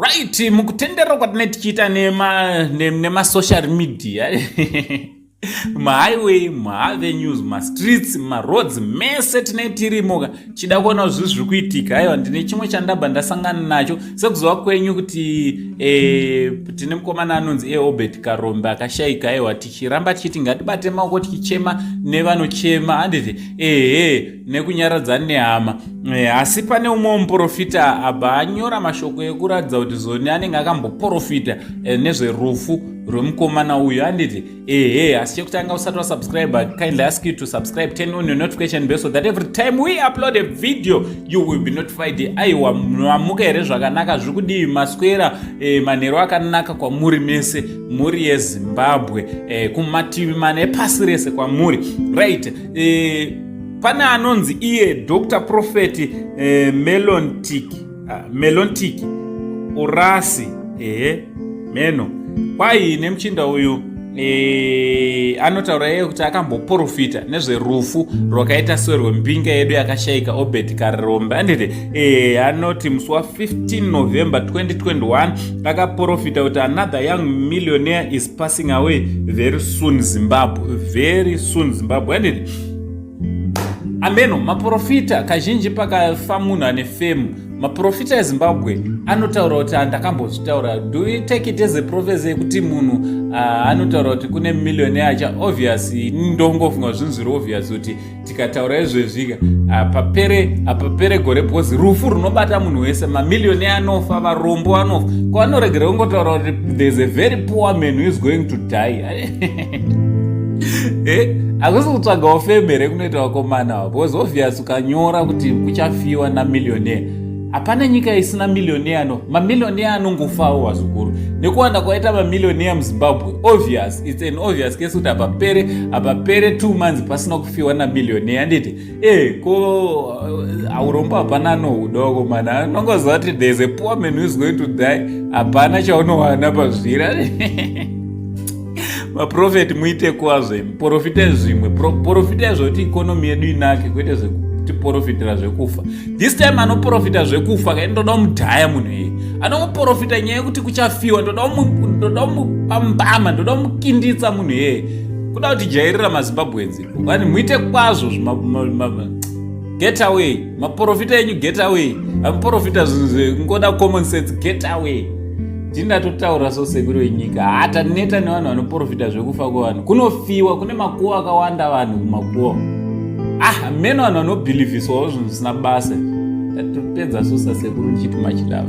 Right, mukutenderera kwatinenge tichiita nemasocial media, mahighway, maavenues, mastreets, maroads, mese tinenge tirimo chida kuona zvinhu zviri kuitika. Aiwa, ndine chimwe chandabva ndasangana nacho. Sekuziva kwenyu kuti tine mukomana anonzi Obert Karombe akashayika. Aiwa, tichiramba tichiti ngatibate maoko tichichema nevanochema, handiti? Ehe, nekunyaradza nehama. Asi pane umwe muprofita abva anyora mashoko ekuratidza kuti zoni anenge akamboprofita nezverufu rwemukomana uyu, handiti? Ehe, asi chekutanga, usati wasubscribe, kindly ask you to subscribe, turn on your notification bell so that every time we upload a video you will be notified. Aiwa, mamuka here zvakanaka? Zviri kudii? Maswera? Manheru akanaka kwamuri mese, mhuri yeZimbabwe, kumativi mana epasi rese kwamuri. Right, pane anonzi iye Dr Prophet Melontic Urasi. Ehe, meno kwai nemuchinda uyu anotaura iye kuti akamboprofita nezverufu rwakaita serwembinga yedu yakashayika, Obert Karombe, anditi? Anoti musi wa15 November 2021 akaprofita kuti another young millionaire is passing away very soon, Zimbabwe, very soon, Zimbabwe, anditi? Ameno maprofita kazhinji pakafa munhu ane fame, maprofita eZimbabwe anotaura kuti handakambozvitaura. Do we take it as a prophecy yekuti munhu anotaura kuti kune millionaire acha? Obvious, ndongofunga zvinhu zviri obvious kuti tikataura izvezvika hapapere gore, because rufu runobata munhu wese. Mamillionaire anofa, varombo vanofa. Kwanoregera kungotaura kuti there's a very poor man who is going to die? Hakusi kutsvagawo fame here kunoita vakomana ava? Because obvious, ukanyora kuti kuchafiwa namillionaire, hapana nyika isina millionaire. No, mamillionaire anongofawo, vazukuru. Nekuwanda kwaita mamillionaire muZimbabwe, obvious, it's an obvious case kuti hapapere 2 months pasina kufiwa namillionaire, handiti? Ko aurombo hapana anohuda mana anongoziva kuti there is a poor man who is going to die. Hapana chaunowana pazvira. Maprofeti, muite kwazvo, profita zvimwe, profitai zvokuti economy yedu inake, kwete zvekutiprofitira zvekufa. This time anoprofita zvekufa kai, ndoda kumudhaya munhu iyeye anongoprofita nyaya yekuti kuchafiwa. Ndoda kumupambama, ndoda kumukinditsa munhu iyeye. Kuda kuti jairira maZimbabweans vani, muite kwazvo. Get away, maprofita enyu, get away. Amuprofita zvinhu zvekungoda common sense, get away. Ndindatotaura so, sekuru wenyika. Hataneta nevanhu vanoprofita zvekufa kwevanhu. Kunofiwa, kune makuva akawanda, vanhu kumakuva. Ah, meno vanhu vanobhilivhiswawo zvinhu zvisina basa. Tatopedza so sasekuru ndichiti machidava.